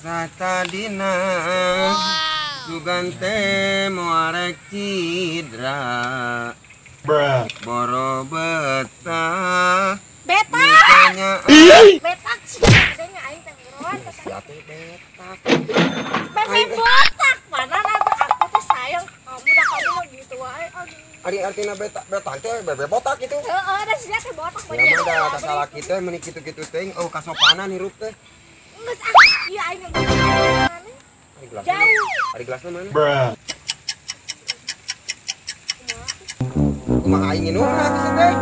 Satadina sugan teh moarek cidra. Boro betah. Betak. Betak sih adanya aing teh buruan teh. Sia teh betak. Bebe botak mana aku teh sayang kamu dah kamu mah gitu wae. Aduh. Ari artina betak betak teh bebe botak gitu. Heeh, da sia teh botak mah. Ya mah da kasalaki teh meuni kitu-kitu teh oh kasopanan hirup teh. Geus ah, ieu aing geus. Jauh. Ari gelasna mana? Bruh. Kumaha aing nginumna atuh teh?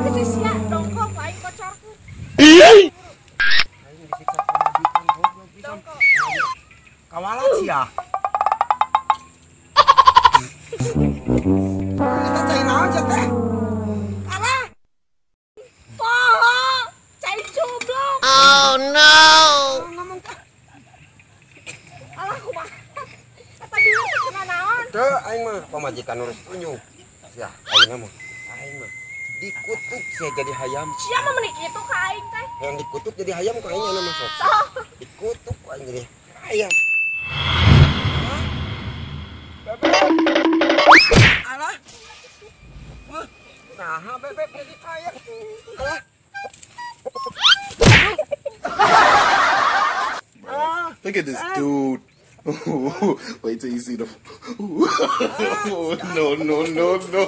Geus sia dongkok aing kocorkeun. Aing disiksa pamajikan goblok pisan. Kawalat sia. Eta cai naon sia teh? Alah. Poho, cai cublok. Oh no. Ngomong teh. Alah kumaha. Eta dieu teh kuna naon? Teu aing mah pamajikan urus tunjuk. Sia, aing mah. Aing mah dikutuk sia jadi hayam. Sia mah meuni kitu ka aing teh. Yang dikutuk jadi hayam ku aing anu masuk. Dikutuk ku aing jadi hayam. Alah. Wah, nah bebek jadi hayam. Alah. Look at this dude. Wait till you see the. No, no, no, no.